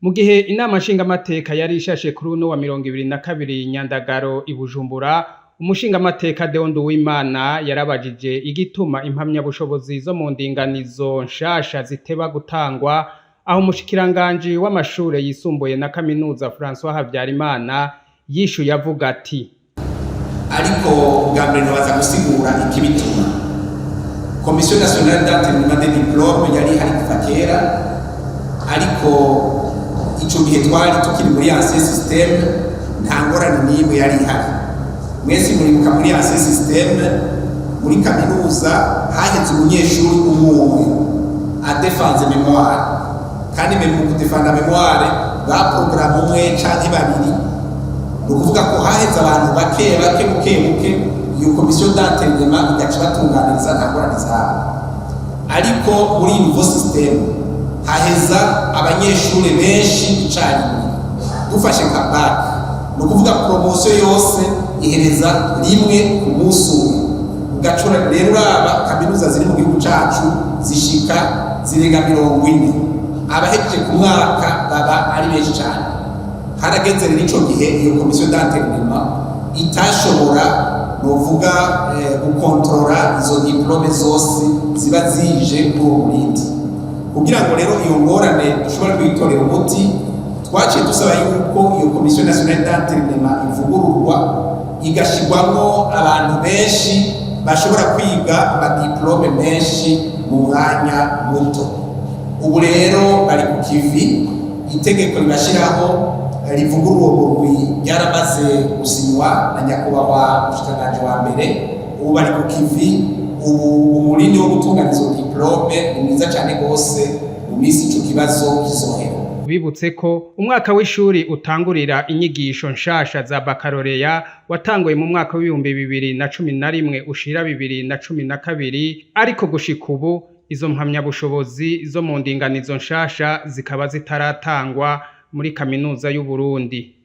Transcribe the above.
Mu gihe inama nshingamateka yari ishashe kuri uno wa 22 Nyandagaro i Bujumbura, umushingamateka Deo Nduwimana yarabajije igituma impamyabushobozi zo mu ndinganizo nshasha ziteba gutangwa, aho umushikiranganji w'amashure yisumbuye na kaminuza François Habyarimana yishuye avuga ati: Ariko bwa mbere ntibaza gusigura ikibituma. Commission nationale d'enseignement des diplômes yari ihari kuva kera, ariko ico gihe twari tukiri muri ancien système, nta ngorane n'imwe yari ihari. Mwese muribuka, muri ancien système, muri kaminuza haheze umunyeshuri umwe umwe adefanze mémoire, kandi mu kudefanda mémoire ba programme umwe canke babiri. Ni ukuvuga ko haheze abantu bake bake, buke buke, iyo commission d'enseignement igaca batunganiriza, nta ngorane zabo. Ariko muri iyi nouveau système haheza abanyeshuri benshi icarimwe. Dufashe nka bac, ni ukuvuga promotion yose ihereza rimwe ku munsi umwe. Ugacura rero uraba kaminuza ziri mu gihugu cacu zishika zirenga 40, abahejeje ku mwaka baba ari benshi cyane. Harageze rero ico gihe iyo commission d'enseignement itashobora, novuga, gukontorora izo diplômes zose ziba zije kuri uwo murindi. Kugira ngo rero iyo ngorane dushobore kuyitorera umuti, twaciye dusaba yuko iyo Commission nationale d'enseignement ivugururwa, igashirwamwo abantu benshi bashobora kwiga ama diplômes menshi mu mwanya muto. Ubu rero bari ku kivi. Itegeko ribashyiraho rivugurura uwo murwi ryaramaze gusinywa na nyakubahwa mushikiranganji wa mbere. Ubu bari ku kivi. Ubu umurindi wo gutunganya izo diplômes ni mwiza cyane rwose. Mu minsi ico kibazo kizohera. Bibutse ko umwaka w'ishuri utangurira inyigisho nshasha za baccalauréat watanguye mu mwaka w'2011 ushira 2012, ariko gushika ubu izo mpamyabushobozi zo mu ndinganizo nshasha zikaba zitaratangwa muri kaminuza y'Uburundi.